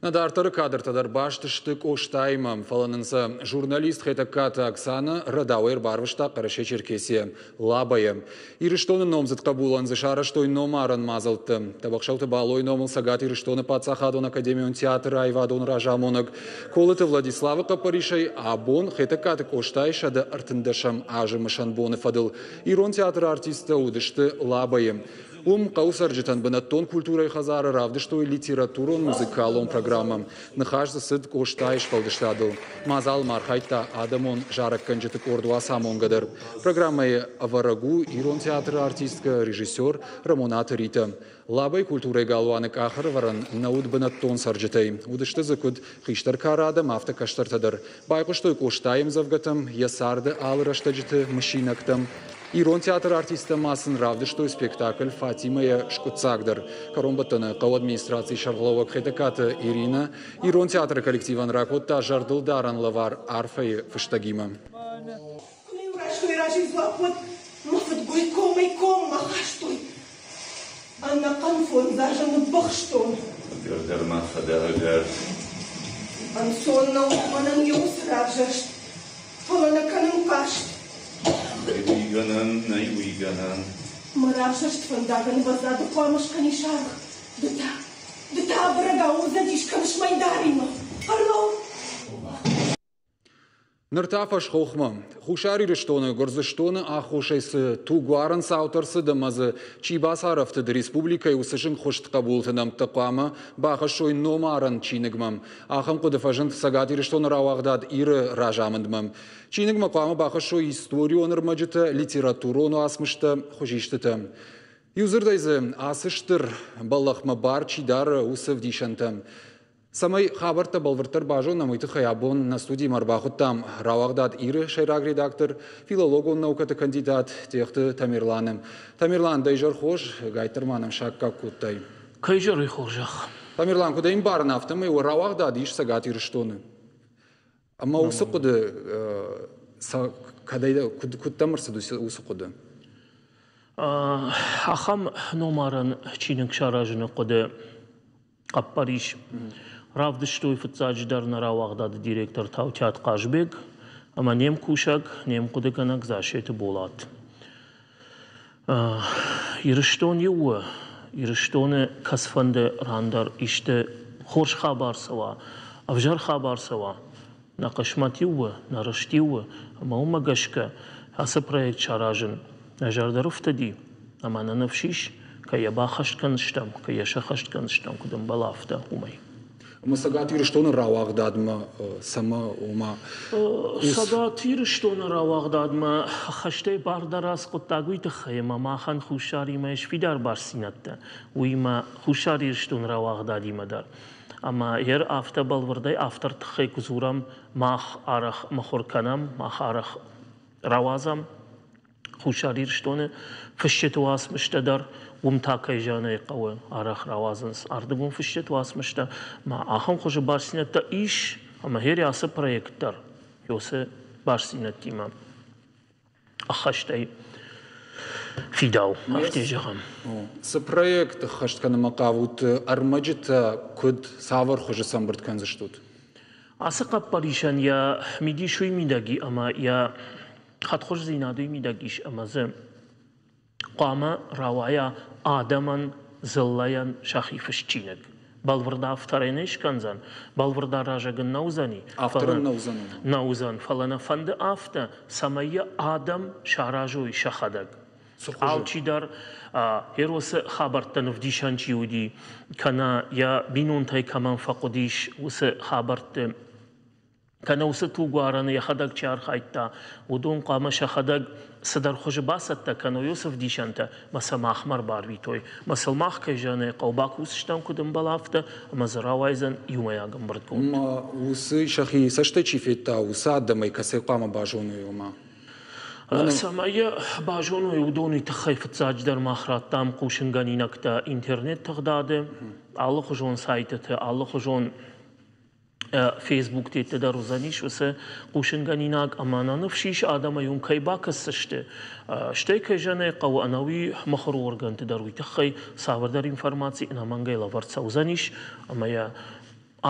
Нӕ дарддӕры кадртӕ дӕр баст сты Къостаимӕ, фӕлӕ нын сӕ журналист Хетӕгкаты Оксана рӕдауӕй ӕрбарвыста Хъӕрӕсе-Черкесийӕ, Лабӕйӕ. Ирыстоны номдзыд хъӕбулӕн дзы сарӕзтой номарӕн мадзӕлттӕ. Тӕбӕхсӕуты Балойы номыл Цӕгат Ирыстоны паддзахадон академион театры аивадон разамонӕг Колыты Владиславы хъӕппӕрисӕй абон Хетӕгкаты Къостайы 113-ӕм азы мысӕн боны фӕдыл Ирон театры артисттӕ уыдысты Лабӕйы. Уым хъӕуы цӕрджытӕн бынӕттон культурӕйы хӕдзары равдыстой литературон-музыкалон программӕ. Ныхас дзы цыд Къостайы сфӕлдыстадыл. Мадзалы ма архайдта адӕмон зарӕггӕнджыты къорд Уацамонгӕ дӕр. Программӕйы ӕвӕрӕг у Ирон театры артисткӕ, режиссер Рӕмонаты Ритӕ. Лабӕйы культурӕйы галуаны къахӕрӕвӕрӕн нӕ уыд бынӕттон цӕрджытӕй. Уыдысты дзы куыд хистӕр кары адӕм, афтӕ кӕстӕртӕ дӕр. Байхъуыстой Къостайы ӕмдзӕвгӕтӕм, йӕ царды алы рӕстӕджыты мысинӕгтӕм. Ирон театры артисттӕ ма сын равдыстой спектакль «Фатимӕ-йӕ скъуыддзаг дӕр. Кӕронбӕттӕны хъӕуы администрацийы сӕргълӕууӕг Хетӕгкаты Иринӕ ирон театры коллективӕн ракодта зӕрдылдарӕн лӕвар арфӕйы фыстӕгимӕ. Куы-иу райстой разӕй дзуапп, уӕд мӕ фыдгой комӕй-коммӕ хастой. Ӕнӕхъӕн фондзазы ныббыхстон. Ӕгӕр ма фӕдӕ, ӕгӕр. Ӕнцон нӕу мӕнӕн йӕ уыцы равзӕрст, фӕлӕ нӕ кӕнын хъаст. Нӕй уый гӕнӕн, нӕй уый гӕнӕн. Мӕ равзӕрст фӕндагӕн ӕвӕдза хъуамӕ скӕнис аргъ. Ды та, ды та абырӕгау удзӕдис кӕныс мӕйдаримӕ. Ӕрлӕуу! Ныр та фӕсхохмӕ. Хуссар Ирыстоны Гуырдзыстоны аххосӕй цы тугуарӕн цаутӕ ӕрцыд ӕмӕ дзы чи бацарӕфтыд республикӕйы уыцы зынгхуыст хъӕбулты нӕмттӕ хъуамӕ бахӕссой номарӕн чиныгмӕ. Ахӕм хъуыды фӕзынд Цӕгат Ирыстоны рауагъдад Иры разамындмӕ. Чиныгмӕ хъуамӕ бахӕссой историон ӕрмӕджытӕ, литературон уацмыстӕ, хуызистытӕ. Иудзырдӕй дзы ацы стыр бӕллӕхмӕ бар чи дары, уыцы ӕвдисӕнтӕ. Цӕмӕй хабӕрттӕ бӕлвырддӕр базонӕм, уый тыххӕй абон нӕ студимӕ ӕрбахуыдтам рауагъдад Иры сӕйраг редактор, филологон наукӕты кандидат Техты Тамерланы. Тамерлан, дӕ изӕр хорз, гайттӕр ма нӕм саккаг кодтай. Кӕй зӕрый хорзӕх. Тамерлан, куыд ӕй ӕмбарын, афтӕмӕй уӕ рауагъдад ис Цӕгат Ирыстоны. Ӕмӕ уыцы хъуыды кӕдӕй куыд дӕм ӕрцыд уыцы хъуыды? Ахӕм номарӕн чиныг саразыны хъуыды хъӕппӕрис равдыстой фыццаджыдӕр нӕ рауагъдады директор Таутиат Хъазбег ӕмӕ не мкусӕг, не мхъуыдыгӕнӕг Зассеты Болат. Ирыстон иу у, Ирыстоны кӕцыфӕнды ран дӕр исты хорз хабар цӕуа, ӕвзӕр хабар цӕуа, нӕ хъысмӕт иу у, нӕ рыст иу у, ӕмӕ уымӕ гӕсгӕ ацы проект саразын нӕ зӕрдӕ рыфтыди ӕмӕ нӕ ныфс ис, кӕй йӕ баххӕст кӕндзыстӕм, кӕй йӕ сӕххӕст кӕндзыстӕм, куыд ӕмбӕлы, афтӕ, уымӕй. Ӕмӕ Цӕгат Ирыстоны рауагъдадмӕ цӕмӕ, ома Цӕгат Ирыстоны рауагъдадмӕ хӕстӕй бар хъуыддаг уый тыххӕй, ӕмӕ махӕн Хуссаримӕ ис фидар бастдзинӕдтӕ, уыимӕ Хуссар Ирыстоны рауагъдадимӕ дӕр. Ӕмӕ ер афтӕ бӕлвырдӕй автор тыххӕй куы дзурӕм, мах арӕх мыхуыр кӕнӕм, мах арӕх рауадзӕм Хуссар Ирыстоны фысджыты уацмыстӕ дӕр, уым та, кӕй зӕгъын ӕй хъӕуы, арӕх рауадзынц ардыгон фысджыты уацмыстӕ. Ма ахӕм хуызы бастдзинӕдтӕ ис, ӕмӕ гъер ацы проект дӕр уыцы бастдзинӕдтимӕ ӕххӕстӕй фидау, афтӕ зӕгъӕм. Цы проект ӕххӕст кӕнынмӕ хъавут, ӕрмӕджытӕ куыд, цавӕр хуызы сӕмбырд кӕндзыстут? Ацы хъӕппӕрисӕн йӕ мидис уый мидӕг и, ӕмӕ йӕ хӕдхуыздзинад уый мидӕг ис, ӕмӕ дзы хъуамӕ рауайа адӕмӕн, дзыллӕйӕн сӕхи фыст чиныг. Бӕлвырд авторӕй не скӕндзӕн, бӕлвырд аразӕг ын нӕ уыдзӕни. Авторӕн нӕ уыдзӕн. Нӕ уыдзӕн, фӕлӕ нӕ фӕнды афтӕ, цӕмӕй йӕ адӕм саразой сӕхӕдӕг. Алчидӕр Эросы хабӕрттӕн ӕвдисӕн чи уыди, кӕнӕ йӕ бинонтӕй кӕмӕн фӕхъуыдис, уыцы хабӕртты кӕнӕ уыцы тугуарӕны йӕхӕдӕг чи архайдта, уыдон хъуамӕ сӕхӕдӕг цыдӕр хуызы бацӕттӕ кӕной уыцы ӕвдисӕнтӕ мӕ сӕ махмӕ ӕрбарвитой. Мӕ сыл мах, кӕй зӕгъын ӕй хъӕуы, бакусдзыстӕм куыд ӕмбӕлы, афтӕ, ӕмӕ дзы рауайдзӕн иумӕйаг ӕмбырдгонд. Ма уыцы сӕхи цӕстӕй чи федта, уыцы адӕмӕй кӕцӕй хъуамӕ базоной, ома? Цӕмӕй йӕ базоной, уыдон уый тыххӕй фыццаджыдӕр мах радтам хъусынгӕнинӕгтӕ интернет-тыгъдады, алыхуызон сайтыты, алыхуызон Фейсбук-тетты дӕр уыдзӕнис уыцы хъусынгӕнинаг ӕмӕ нӕ ныфс ис, адӕмӕй уым кӕй бакӕсдзысты. Стӕй, кӕй зӕгъын ӕй хъӕуы, ӕнӕуи мыхуыры органты дӕр уый тыххӕй цавӕрдӕр информаци ӕнӕмӕнгӕй лӕвӕрд цӕудзӕнис ӕмӕ йӕ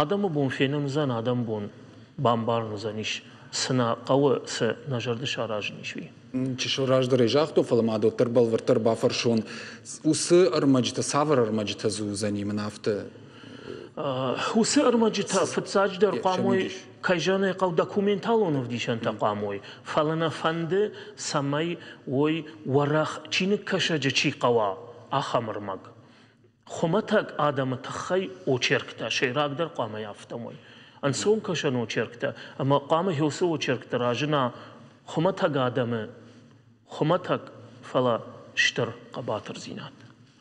Адӕмы бон фенын уыдзӕн, адӕмы бон бамбарын уыдзӕнис, цы нӕ хъӕуы, цы нӕ зӕрды саразын ис, уый. Чысыл раздӕр ӕй загътон, фӕлӕ ма дӕддӕр бӕлвырддӕр бафӕрсон, уыцы ӕрмӕджытӕ цавӕр ӕрмӕджытӕ дзы уыдзӕни мын афтӕ? Уыцы ӕрмӕджытӕ фыццаджыдӕр хъуамӕ уой, кӕй зӕгъын ӕй хъӕуы, документалон ӕвдисӕнтӕ хъуамӕ уой, фӕлӕ нӕ фӕнды, цӕмӕй уой уӕрӕх чиныгкӕсӕджы чи хъӕуа, ахӕм ӕрмӕг. Хуымӕтӕг адӕмы тыххӕй очерктӕ сӕйрагдӕр хъуамӕ афтӕ уой. Ӕнцон кӕсӕн очерктӕ ӕмӕ хъуамӕ уыцы очеркты разына хуымӕтӕг адӕмы хуымӕтӕг, фӕлӕ стыр хъӕбатырдзинад.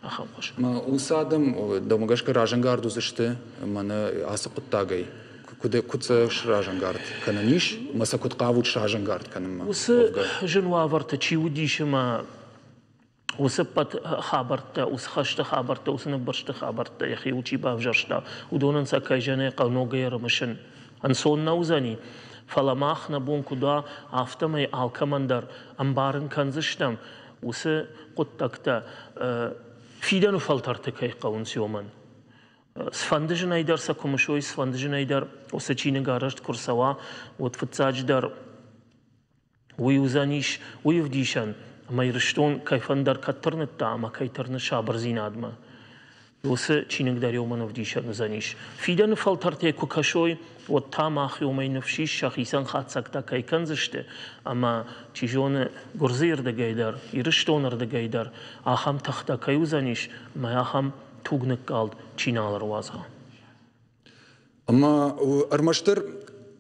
Ахӕм хуызы. Уыцы адӕм, дӕумӕ гӕсгӕ, разӕнгард уыдзысты мӕнӕ ацы хъуыддагӕй? Куыд сӕ сразӕнгард кӕнӕн ис ӕмӕ сӕ куыд хъавут сразӕнгард кӕнынмӕ? Уыцы зын уавӕрты чи уыдис ӕмӕ уыцы ппӕт хабӕрттӕ, уыцы хӕсты хабӕрттӕ, уыцы ныббырсты хабӕрттӕ йӕхиуыл чи бавзӕрста, уыдонӕн сӕ кӕй зӕгъын ӕй хъӕуы ногӕй ӕрымысын ӕнцон нӕ уыдзӕни. Фӕлӕ мах нӕ бон куыд уа, афтӕмӕй алкӕмӕн дӕр ӕмбарын кӕндзыстӕм, уыцы хъуыддӕгтӕ фидӕны фӕлтӕрты кӕй хъӕуынц, уымӕн. Цыфӕнды зынӕй дӕр сӕ куы мысой, цыфӕнды зынӕй дӕр уыцы чиныг арӕзт куы рцӕуа, уӕд фыццаджыдӕр Уый уыдзӕнис уый ӕвдисӕн, ӕмӕ Ирыстон кӕй фӕндӕр кӕд тырныдта ӕмӕ кӕй тырны сабырдзинадмӕ. Уыцы чиныг дӕр уымӕн ӕвдисӕн уыдзӕнис. Фидӕны фӕлтӕртӕ куы кӕсой, уӕд та мах уымӕй ныфс ис, сӕхицӕн хатдзӕгтӕ кӕй кӕндзысты ӕмӕ, чи зоны, Гуырдзыйы рдыгӕй дӕр, Ирыстоны рдыгӕй дӕр ахӕм тыхтӕ кӕй уыдзӕнис ӕмӕ ахӕм тугныккалд чи нал ӕруадза. Ӕмӕ ӕрмӕстдӕр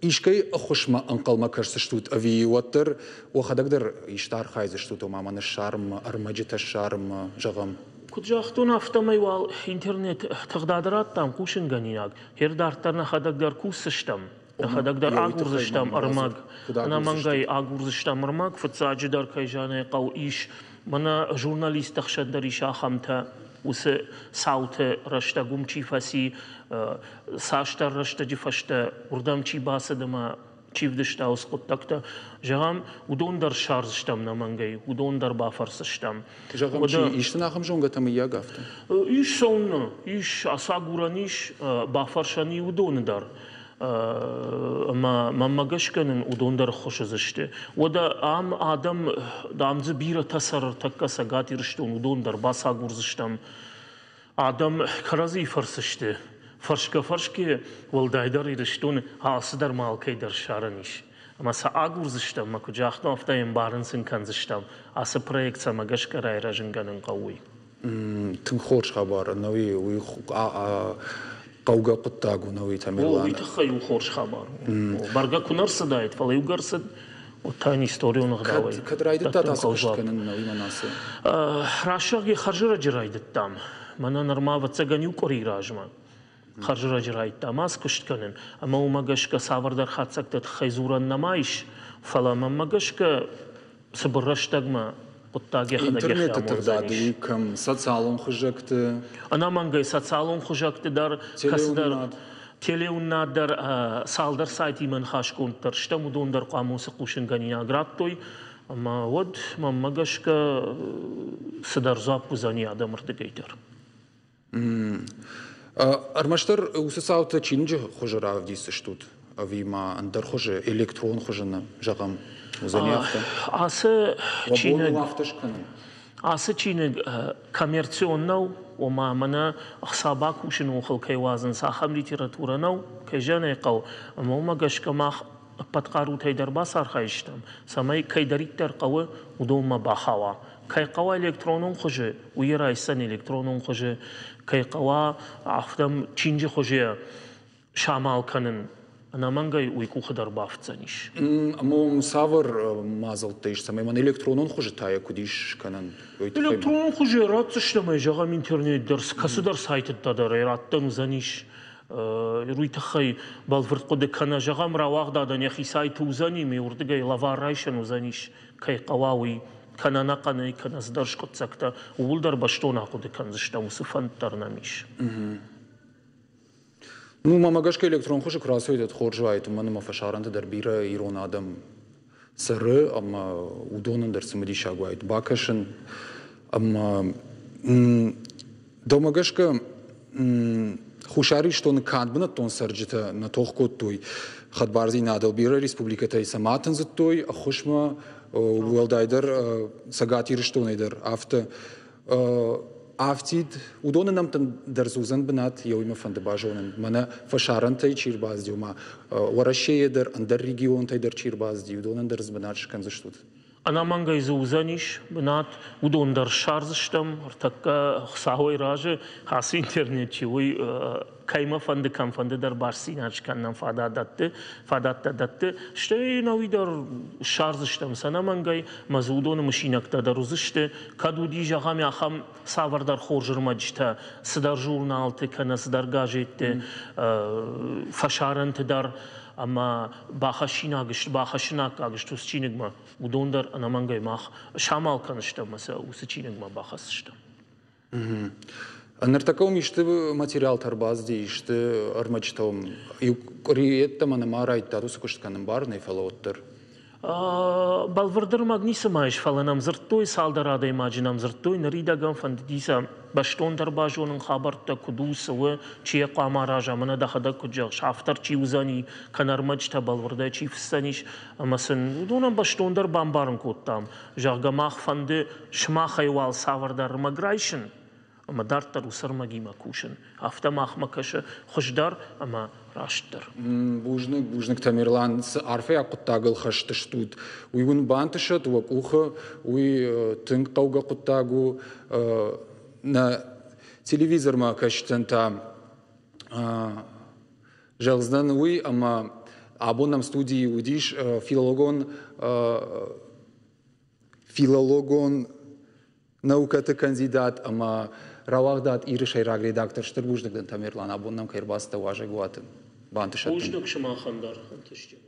искӕй ӕххуысмӕ ӕнхъӕлмӕ кӕсдзыстут ӕви уӕддӕр уӕхӕдӕг дӕр исты архайдзыстут, ома мӕ ныссарынмӕ, ӕрмӕджытӕ ссарынмӕ, зӕгъӕм? Куыд загътон, афтӕмӕй уал интернет тыгъдады радтам хъусынгӕнинаг. Гъер дарддӕр нӕхӕдӕг дӕр кусдзыстӕм, нӕхӕдӕг дӕр агурдзыстӕм ӕрмӕг. Ӕнӕмӕнгӕй агурдзыстӕм ӕрмӕг. Фыццаджыдӕр, кӕй зӕгъын ӕй хъӕуы, ис мӕнӕ журналистты хсӕн дӕр ис ахӕмтӕ, уыцы цауты рӕстӕг уым чи фӕци, цасдӕр рӕстӕджы фӕстӕ уырдӕм чи бацыд ӕмӕ чи вдыста уыцы хъуыддӕгтӕ, зӕгъӕм, уыдон дӕр ссардзыстӕм нӕмӕнгӕй, уыдон дӕр бафӕрсдзыстӕм. Зӕгъӕм, чи ис сын ахӕм зонгӕтӕ мыййаг афтӕ? Ис цӕуыннӕ, ис, ацагурӕн ис, бафӕрсӕн и уыдоны дӕр. Ӕмӕ мӕнмӕ гӕсгӕ нын уыдон дӕр ӕххуыс уыдзысты. Уӕдӕ ам адӕм, дам дзы бирӕтӕ цӕры ӕртӕккӕ Цӕгат Ирыстон, уыдон дӕр бацагурдзыстӕм. Адӕм кӕрӕдзийы фӕрцы сты. Фӕрсгӕ-фӕрсгӕ, уӕлдайдӕр Ирыстоны алцыдӕр ма алкӕй дӕр ссарӕн ис. Ӕмӕ сӕ агурдзыстӕм, ӕмӕ куыд загътам, афтӕ ӕмбарын сын кӕндзыстӕм, ацы проект цӕмӕ гӕсгӕ райрӕзынгӕнӕн хъӕуы, уый. Тынг хорз хабар, ӕнӕуи уый хъӕугӕ хъуыддаг у, нӕуи Тамерлан. Уый тыххӕй у хорз хабар. Бӕргӕ куы нӕ рцыдаид, фӕлӕ иугӕр цыд, уӕд та йын историон ӕгъдауӕй. Кӕд райдыдтат ацы куыст кӕнын, нӕуи мӕн ацы? Рӕсугъд хӕрзӕрӕджы райдыдтам. Мӕнӕ нырма, ӕвӕццӕгӕн, иу къуыри размӕ. Хӕрзӕрӕджы райдыдтам ацы куыст кӕнын, ӕмӕ уымӕ гӕсгӕ цавӕрдӕр хатдзӕгты тыххӕй дзурӕн нӕма ис, фӕлӕ мӕнмӕ гӕсгӕ цыбыр рӕстӕгмӕ хъуыддаг йӕхӕдӕг йӕхи Интернеты тыгъдады уый кӕм социалон хуызӕгты? Ӕнӕмӕнгӕй социалон хуызӕгты дӕр, кӕцыдӕр телеуынынад дӕр цалдӕр сайтимӕ ныхасгонд дӕр стӕм, уыдон дӕр хъуамӕ уыцы хъусынгӕнинаг радтой. Ӕмӕ уӕд, мӕнмӕ гӕсгӕ, цыдӕр дзуапп уыдзӕни адӕмы рдыгӕй дӕр. Ӕрмӕстдӕр уыцы цаутӕ чиныджы хуызы равдисдзыстут ӕви ма ӕндӕр хуызы, электрон хуызы нӕ, зӕгъӕм, уыдзӕни афтӕ? Ацы чиныг афтӕ скӕнын. Ацы чиныг коммерцион нӕу, ома мӕнӕ ӕхца бакусыны охыл кӕй уадзынц, ахӕм литературӕ нӕу, кӕй зӕгъын ӕй хъӕуы. Ӕмӕ уымӕ гӕсгӕ мах ӕппӕт хъарутӕй дӕр бацархайдзыстӕм, цӕмӕй кӕйдӕриддӕр хъӕуы, уыдонмӕ бахауа. Кӕй хъӕуа электронон хуызы, уый райсдзӕн электронон хуызы, кӕй хъӕуа, афтӕ чинджы хуызы самал кӕнын, ӕнӕмӕнгӕй уый къухы дӕр бафтдзӕнис. Ӕмӕ цавӕр мадзӕлттӕ ис, цӕмӕй мӕн электронон хуызы та йӕ куыд ис скӕнӕн? Электронон хуызы ратдзыстӕм ӕй, зӕгъӕм, интернет дӕр, кӕцыдӕр сайтыдтӕ дӕр ӕй раттӕн уыдзӕнис. Уый тыххӕй бӕлвырд хъуыды кӕнӕ, зӕгъӕм, рауагъдадӕн йӕхи сайты уыдзӕни, ме уырдыгӕй лӕвар райсӕн уыдзӕнис, кӕй хъӕуа, уый. Кӕнӕ ӕнӕхъӕнӕй, кӕнӕ цыдӕр скъуыддзӕгтӕ, ууыл дӕр бӕстон ахъуыды кӕндзыстӕм, уыцы фӕнд дӕр нӕм ис. Ну, мӕмӕ гӕсгӕ электрон хуызы куы рацӕуид, уӕд хорз уаид, уымӕн ӕмӕ фӕсарӕнты дӕр бирӕ ирон адӕм цӕры ӕмӕ уыдонӕн дӕр цымыдисаг уаид бакӕсын. Ӕмӕ дӕумӕ гӕсгӕ Хуссар Ирыстоны канд бынӕттон цӕрджытӕ нӕ тох кодтой хӕдбардзинадыл, бирӕ республикӕтӕй сӕ ма тындзыдтой ӕххуысмӕ, уӕлдайдӕр Цӕгат Ирыстонӕй дӕр афтӕ. Афтид уыдоны нӕмттӕн дӕр дзы уыдзӕн бынат, йӕ уый мӕ фӕнды базонын. Мӕнӕ фӕсарӕнтӕй чи рбацыди, ома Уӕрӕсейӕ дӕр, ӕндӕр регионтӕй дӕр чи рбацыди, уыдонӕн дӕр дзы бынат скӕндзыстут. Ӕнӕмӕнгӕй дзы уыдзӕнис бынат, уыдон дӕр ссардзыстӕм. Ӕртӕккӕ Хуыцауӕй разы ацы интернет чи, уый кӕимӕ фӕнды, кӕмфӕнды дӕр бастдзинад скӕнынӕн фадат дӕтты, фадӕттӕ дӕтты. Стӕй нӕуи дӕр ссардзыстӕм сӕ ӕнӕмӕнгӕй, ӕмӕ дзы уыдоны мысинӕгтӕ дӕр уыдзысты. Кӕд уыди, зӕгъӕм, ахӕм цавӕрдӕр хорз ӕрмӕджытӕ цыдӕр журналты кӕнӕ цыдӕр газетты, фӕсарӕнты дӕр, ӕмӕ бахӕссинаг сты, бахӕссынаккаг сты уыцы чиныгмӕ, уыдон дӕр ӕнӕмӕнгӕй мах самал кӕныстӕм ӕмӕ сӕ уыцы чиныгмӕ бахӕсдзыстӕм. Ныртӕккӕ уым исты материалтӕ ӕрбацыди, исты ӕрмӕджытӕ уым иу къуыри йеддӕмӕ нӕма райдыдтат уыцы куыст кӕнын бар нӕй, фӕлӕ уӕддӕр. Бӕлвырд ӕрмӕг ницыма ис, фӕлӕ нӕм дзырдтой, цалдӕр адӕймаджы нӕм дзырдтой, ныридӕгӕн фӕндыди сӕ бӕстондӕр базонын хабӕрттӕ, куыд у, цы у, чи йӕ хъуамӕ араза, мӕнӕ дӕхӕдӕг куыд зӕгъыс, автор чи уыдзӕни, кӕнӕ ӕрмӕджытӕ бӕлвырдӕй чи фыссдзӕнис, ӕмӕ сын уыдонӕн бӕстондӕр бамбарын кодтам, зӕгъгӕ, мах фӕнды сымахӕй уал цавӕрдӕр ӕрмӕг райсын ӕмӕ дарддӕр уыцы ӕрмӕгимӕ кусын. Афтӕ махмӕ кӕсы хуыздӕр ӕмӕ растдӕр. Бузныг, бузныг, Тамерлан, цы арфӕйаг хъуыддагыл хӕст стут, уый уын бантысӕд уӕ къухы, уый тынг хъӕугӕ хъуыддаг у. Нӕ телевизормӕ кӕсджытӕн та зӕгъдзынӕн уый, ӕмӕ абон нӕм студийы уыдис филологон филологон наукӕты кандидат ӕмӕ рауагъдад Иры сӕйраг редактор. Стыр бузныг дын, Тамерлан, абон нӕм кӕй ӕрбацыдтӕ уазӕгуаты. Бантысӕд. Бузныг сымахӕн дӕр, ӕнтыстджын.